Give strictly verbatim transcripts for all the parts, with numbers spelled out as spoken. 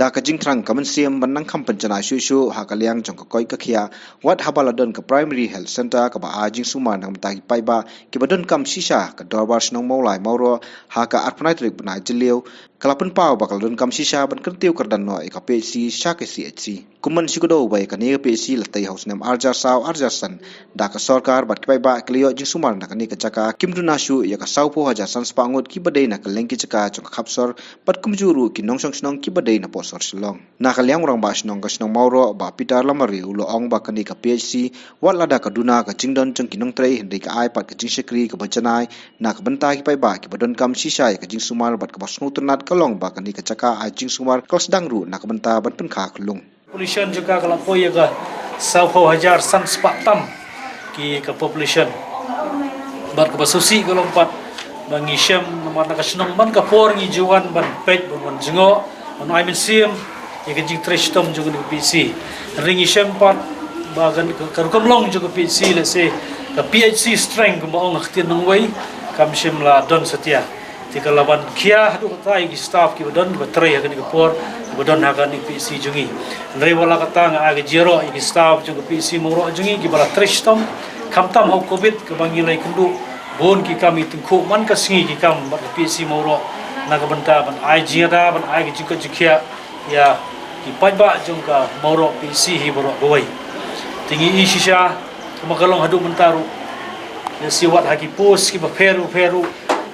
Da ka jingthrang ka mynsiem ban nang kham pynjanai shuh shuh ha ka liang jong ka koit ka khiah, wat haba la don ka Primary Health Centre kaba ai jingsumar na ka bynta ki paidbah kiba donkam shisha, ka Dorbar Shnong Mawlai Mawroh ha ka arphew tarik bnai Jylliew ka la pynpaw ba ka la donkam shisha ban kyntiew kyrdan noh ïa ka P H C sha ka C H C. Kum ban shu kdew ba ïa kane ka P H C la tei ha u snem ar hajar saw ar hajar san da ka sorkar, bad ki paidbah ki la ïoh jingsumar na kane ka jaka kim duna shuh ïa ka sawphew hajar san spah ngut kiba dei na kylleng ki jaka jong ka khap sor, bad kumjuh ruh ki nongshong shnong kiba dei na poh sor Shillong. Na ka liang u Rangbah Shnong ka shnong Mawroh, Bah Peter Lamare, u la ong ba kane ka P H C wat lada ka duna ka jingdon jong ki nongtrei, hynrei ka ai pat ka jingshakri kaba janai na ka bynta ki paidbah kiba donkam shisha ïa ka jingsumar, bad kaba sngewtynnat ka long ba kane ka jaka ai jingsumar ka la sdang ruh na ka bynta ban pynkha khyllung. Population jong ka ka la poi ïa ka sawphew hajar san spah tam ki ka population. Bad kaba sngewsih ka long pat ba ngi shem namar na ka shnong man ka por ngi ju wan ban peit, ban wan jngoh, ban ai mynsiem ïa ka jingtrei shitom jong ka P H C. Hynrei ngi shem pat ba ka, ka, ka rukom long jong ka P H C, lehse ka P H C strength kumba ong ha ka ktien nongwei, kam shym la don satia. Te ka la ban khia haduh katta ïa ki staff kiba don, kiba trei ha kane ka por, kiba don ha kane ka P H C jong ngi. Hynrei wat la katta, nga ai ka jingïaroh ïa ki staff jong ka P H C Mawroh jong ngi kiba la trei shitom, khamtam ha u Covid kaba ngi la ïakynduh bun ki kam, ngi tyngkhuh man ka sngi ki kam bad ka P H C Mawroh na ka bynta ban ai jingïada, ban ai ka jingkoit jingkhiah ïa ki paidbah jong ka Mawroh P H C hi baroh kawei. Te ngi i shisha kumba ka long haduh mynta ruh, ïa, shuwa ha ki post kiba pher ruh, pher ruh,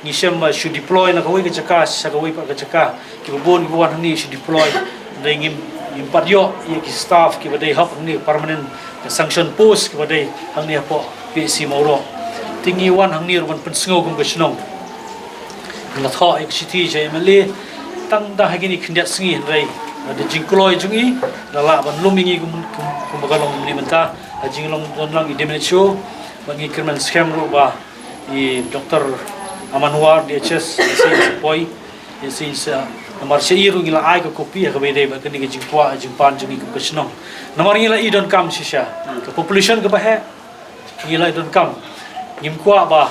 ngi shem ba shu deploy na kawei ka jaka sha kawei pat ka jaka, kiba bun kiba wan hangne shu deploy. Hynrei ngim, ngim pat ïoh ïa ki staff kiba dei hap hangne permanent, ka sanction post kiba dei hangne hapoh P H C Mawroh. Te ngi wan hangne ruh ban pynsngew kum ka shnong. Ngi la thoh ïa ka shithi sha M L A tang da ha kine khyndiat sngi, hynrei da jingkloi jong i la lah ban lum ïa ngi kum, kum, kumba ka long mynne mynta. Ha jinglong don lang i D M H O, ba ngi kyrmen skhem ruh ba i Doctor Amanwar D H S, i seng sa poi, i seng sa, namar sha i ruh ngi la ai ka kopi ha kaba ïadei bad kane ka jingkwah jingpan jong ngi kum ka shnong. Namar ngi la i donkam shisha ka population kaba heh, ngi la i donkam. Ngim kwah ba,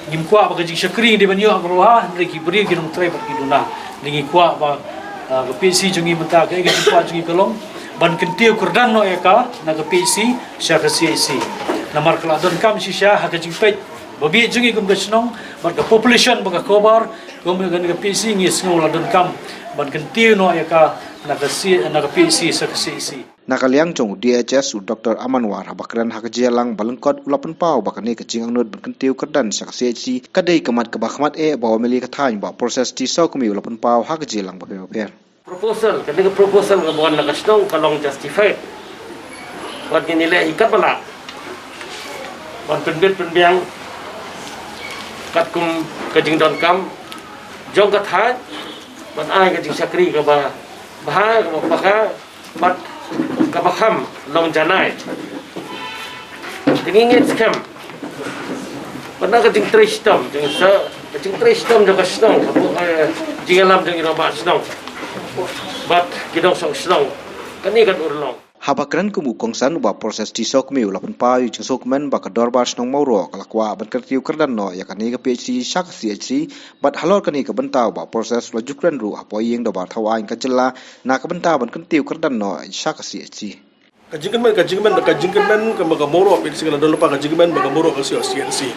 ngim kwah ba ka jingshakri ngi dei ban ïoh ha ka bha, hynrei ki briew ki nongtrei bad ki duna. Ngi kwah ba, ah, ka P H C jong ngi mynta, ka, ka jingkwah jong ngi ka long ban kyntiew kyrdan noh ïa ka na ka P H C sha ka C H C. Namar ka la donkam shisha ha ka jingpeit babieit jong ngi kum ka shnong bad ka population ba ka cover, kum ka, ka P H C ngi sngew la donkam ban kyntiew noh ïa ka na ka C, na ka P H C sha ka C H C. Na ka liang jong u D H S, u Doctor Amanwar, haba kren ha ka jingïalang ba lyngkot, u la pynpaw ba kane ka jingangnud ban kyntiew kyrdan sha ka C H C ka dei ka mat kaba khmat eh ba u M L A ka thaiñ Bah Precious T Sawkmie u la pynpaw ha ka jingïalang bapher bapher. Proposal, kane ka proposal kaba wan na ka shnong ka long justified. Wat ngin ïaleh hi katba lah ban pynbit pynbiang katkum ka jingdonkam jong ka thaiñ ban ai ka jingshakri kaba bha, kaba paka, bad kaba kham long janai. Te ngi ngeit skhem ba na ka jingtrei shitom jong sa, ka jingtrei shitom jong ka shnong, ka bu-, eh, jingïalam jong i rangbah shnong bad ki nongshong shnong, kane kan urlong. Haba kren kum u kongsan, u Bah Precious T Sawkmie u la pynpaw ïa ka jingsngewkmen ba ka Dorbar Shnong Mawroh ka la kwah ban kyntiew kyrdan noh ïa kane ka P H C sha ka C H C. Bad halor kane ka bynta u Bah Precious u la ju kren ruh hapoh ïing dorbar thawaiñ ka jylla na ka bynta ban kyntiew kyrdan noh sha ka C H C. Ka jingkyrmen, ka jingkyrmen, ka jingkyrmen, ka, ka Mawroh P H C ka la don lypa ka jingkyrmen ba ka Mawroh kan shu ïoh C H C.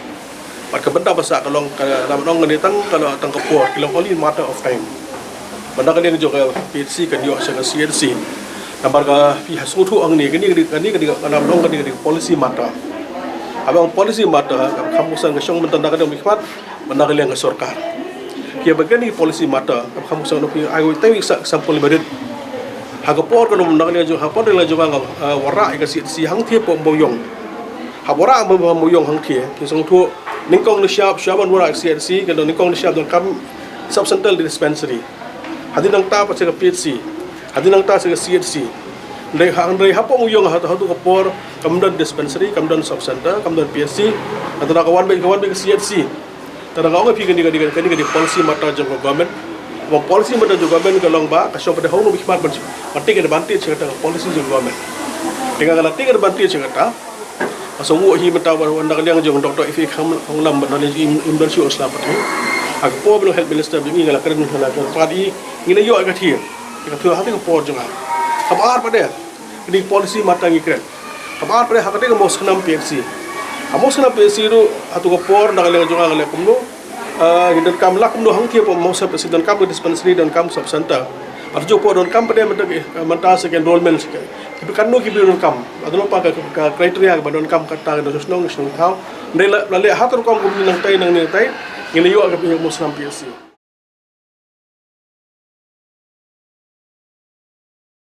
Bad ka bynta ba sah ka long ka, la ban ong kane tang, ka la tang ka por, ka long only matter of time. Bad na ka liang jong ka P H C kan ïoh sha ka C H C. Namar ka phi ha sngewthuh hangne, kane, kane, kane, kane, ka la ban ong kane, kane policy matter. Haba ong policy matter, ka kham kongsan ka shong mynta na ka dang bikmat, mynta ka liang ka sorkar. Ki ba kane policy matter, ka kham kongsan ka phi, ai wei tai wei sa sampul ba rit. Ha ka por ka nong mynta ka liang jong, ha por ka liang jong nga, ah, wanrah ïa ka C H C hangthie hapoh Mawïong. Ha wanrah Mawïong hangthie, ki sngewthuh, nyngkong nyngshap, shuwa ban wanrah ïa ka C H C, ka dang nyngkong nyngshap donkam sub-central dispensary. Hadien nangta pat sha ka P H C. Hadien nangta sha ka C H C. Hynrei ha, hynrei hapoh Mawïong ha, haduh ka por kam don dispensary, kam don sub-centre, kam don P H C. Hynrei ka wan beit, ka wan beit ka C H C. Te nga ong ïa phi kane, kane, kane, kane policy matter jong ka government. Ba policy matter jong ka government ka long ba ka shong pat hangno bikmat ban, ban take advantage kata ka policy jong ka government. Te nga la take advantage kata. Ka sngewthuh hi mynta ba na ka liang jong Doctor F A Konglam bad na ka liang im, im don shuh sla pat hi. Ha ka por ba u Health Minister ba ngi nga la kren ha la ka pat i, ngi la ïoh ka thir. Ka thir ha ka por jong nga. Kaba ar pat de, kane ka policy mynta ngi kren. Kaba ar pat de ha kane ka Mawsynram P H C. Ha Mawsynram P H C ruh ha tu ka por na ka liang jong nga ka leh kumno. Ah, ngi donkam la kumno hangtei hapoh Mawsynram P H C donkam ka dispensary, donkam sub center. Ar ju por donkam pat de mynta ki, mynta sa ki enrollment sa ki. Ki ba katno ki ba donkam. Ar ju por ka, ka criteria ba donkam kata ka shnong shnong thaw. Ngi la, la leh ha tu rukom kumne nangtai nangne nangtai. Ngi la ïoh ka Mawsynram P H C.